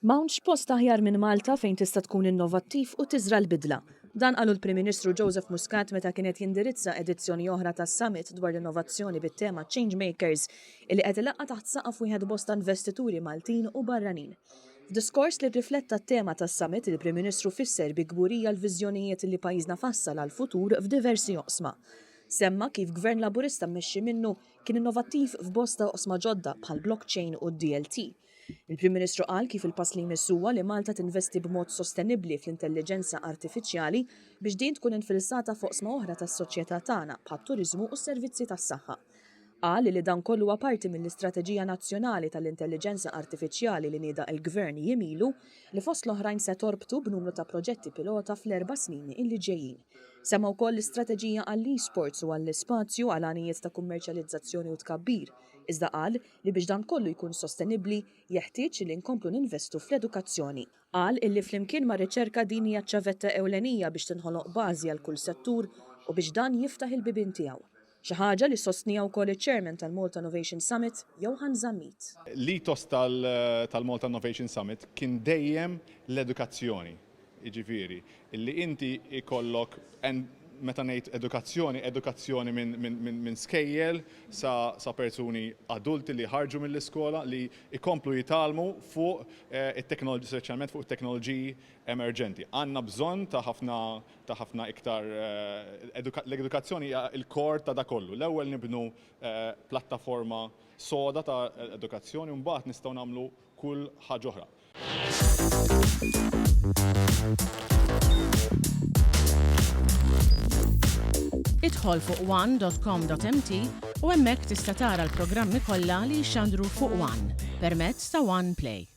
M'hawnx post aħjar minn Malta fejn tista' tkun innovattiv u tiżra' l-bidla. Dan qalu l-Prim Ministru Joseph Muscat meta kien qed jindirizza edizzjoni oħra tas-Summit dwar l-innovazzjoni bit-tema Changemakers illi qed ilaqqa' taħt saqaf wieħed bosta investituri Maltin u barranin. F'diskors li rrifletta t-tema tas-Summit, il-Prim Ministru fisser bi kburija l-viżjonijiet li pajjiżna fassal għall-futur f'diversi oqsma. Semma kif Gvern Laburista mmexxi minnu kien innovattiv f'bosta oqsma ġodda bħall-blockchain u d-DLT. Il-Prim Ministru qal kif il-pass li jmiss huwa li Malta tinvesti b'mod sostenibbli fl-intelliġenza artifiċjali biex din tkun infilsata f'oqsma oħra tas-soċjetà tagħna bħat-turiżmu u s-servizzi tas-saħħa. Qal li dan kollu huwa parti mill-istrateġija nazzjonali tal-intelliġenza artifiċjali li nieda l-Gvern jiem ilu li fost l-oħrajn se torbtu b'numru ta' proġetti pilota fl-erba' snin illi ġejjin. Semma wkoll l-istrateġija għall-esports u għall-ispazju għal għanijiet ta' kummerċjalizzazzjoni u tkabbir, iżda qal li biex dan kollu jkun sostenibbli jeħtieġ li nkomplu ninvestu fl-edukazzjoni. Qal illi flimkien mar-riċerka din hija ċ-ċavetta ewlenija biex tinħoloq bażi għal kull settur u biex dan jiftaħ il-bibien tiegħu. Xi ħaġa li sostniha wkoll iċ-Chairman tal-Malta Innovation Summit, Johann Zammit. L-ethos tal-Malta Innovation Summit kien dejjem l-edukazzjoni. Jiġifieri, li inti jkollok, meta ngħid edukazzjoni, edukazzjoni minn skejjel sa persuni adulti li ħarġu mill-iskola li jkomplu jitgħallmu fuq it-teknoloġiji, speċjalment fuq it-teknoloġiji emerġenti. Għandna bżonn ta' ħafna ta' ħafna iktar l-edukazzjoni hija l-core ta' dak kollu. L-ewwel nibnu plattaforma soda ta' edukazzjoni u mbagħad nistgħu nagħmlu kull ħaġa oħra. Idħol fuq one.com.mt u hemmhekk tista' tara l-programmi kollha li jixxandru fuq One permezz ta' One Play.